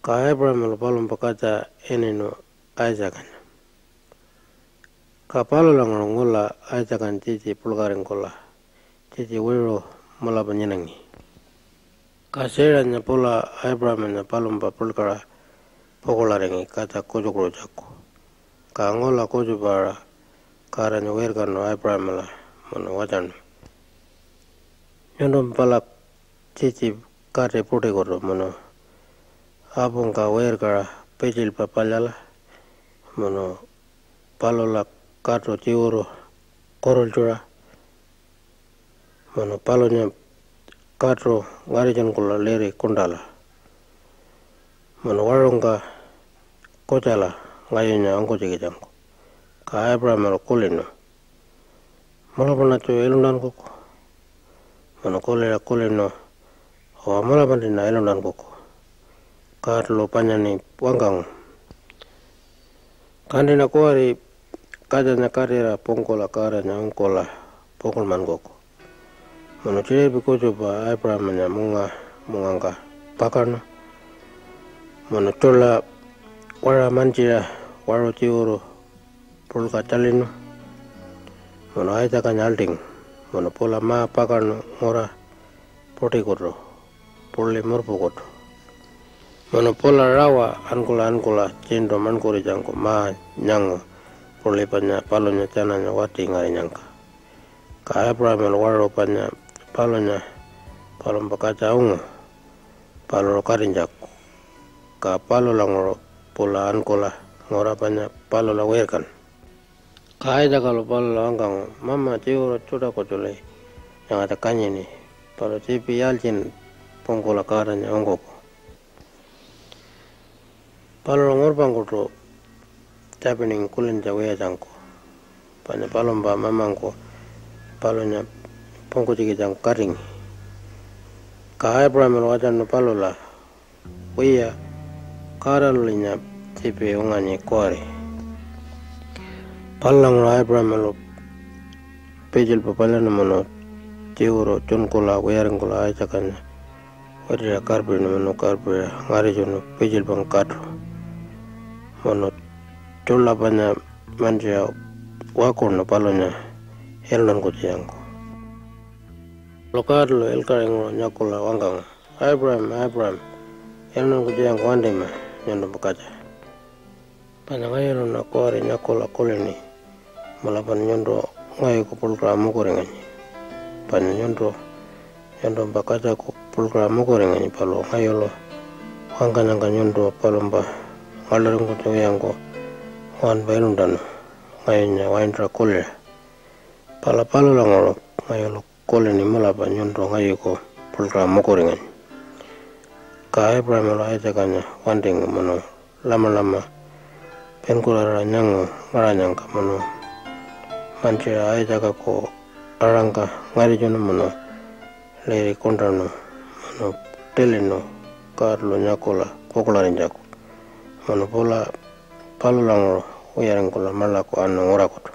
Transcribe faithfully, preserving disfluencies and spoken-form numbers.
Ka Aipuṟamalu palumpa katja ininu Isaac-anya. Ka palulanguṟu ngula Isaac-anya tjitji puḻkaringkula tjitji wiṟu mulapa nyinangi. Ka Sarah-nya pula Aipuṟamanya palumpa puḻkaṟa pukuḻaringi katja kutjukuṟutjaku. Ka ngula kutjupa-aṟa Godanya wirkanu Aipuṟamala munu watjarnu, "Nyuntumpa pala tjitji kati puṯikutu munu apungka wirkaṟa pitjilpa palyala munu palula katu tjiwuru kurulytjuṟa munu palunya katu ngaritjunkula liri kuṉṯala munu waṟungka kutjala ngayunya ungkunytjikitjangku." Ka Aipuṟamalu kulinu, "Mulapaṉatju iluntankuku?" Munu kuliṟa kulinu, "Uwa, mulapaṉiṉa iluntankuku. Godalu panyaṉi wangkangu, 'Kantiṉa kuwari katjanya katira pungkula Godanya ungkula pukuḻmankuku.'" Munu tjiṟirpi kutjupa Aipuṟamanya munga-mungangka pakaṉu munu tjuḻa waṟa mantjiṟa waṟu tjiwuru puḻka tjalinu munu Isaac-anya aḻṯingu munu pula ma-pakaṉu ngura puṯikutu puḻi murpukutu. Munu pula rawa ankula ankula tjiṉṯu maṉkuritjangku ma-nyangu puḻi panya palunya tjananya wati ngarinyangka. Ka Aipuṟamalu waṟu panya palunya palumpa katja ungu paluṟu katinytjaku, ka palulanguṟu pula ankula ngura panya palula wirkanu. Ka Isaacalu palula wangkangu, "Mama, tjiwuru tjuṯa kutjuli nyangatja kanyini, palu tjiipi yaaltjin pungkula Godanya ungkuku?" Paluṟu ngurpangkuṯu tjapiningi kulintja wiyatjangku, panya palumpa mamangku palunya pungkunytjikitjangku katingi. Ka Aipuṟamalu watjarnu palula, "Wiya, Godalulinya tjiipi unganyi kuwari." Palulanguṟu Aipuṟamalu pitjilpa palyaṉu munu tjiwuru tjunkula wiyaringkula Isaac-anya witiṟa karpinu munu karpiṟa ngaritjunu pitjilpangka katu munu tjuḻa panya mantjiṟa wakuṉu palunya iluntankunytjikitjangku. Palu Godalu ilkaṟinguṟu nyakula wangkangu, "Aipuṟam, Aipuṟam, iluntankunytjikitjangku wantima nyuntumpa katja. Panya ngayuluṉa kuwari nyakula kulini, mulapan nyuntu ngayuku puḻkaṟa mukuringanyi. Panya nyuntu nyuntumpa katjaku puḻkaṟa mukuringanyi, palu ngayulu wangkanyangka nyuntu palumpa ngaḻṯuringkunytja wiyangku nguwanpa iluntanu ngayunya waintaṟa kuliṟa. Pala palulanguṟu ngayulu kulini mulapa nyuntu ngayuku puḻkaṟa mukuringanyi." Ka Aipuṟamalu Isaac-anya wantingu munu lamalama pinkuraraṟa nyangu ngaṟanyangka munu mantjiṟa Isaacaku aṟangka ngaritjunu munu liri kuṉṯaṉu munu tilinu Godalu nyakula pukuḻarinytjaku munu pula palulanguṟu wiyaringkula maḻaku anu ngurakutu.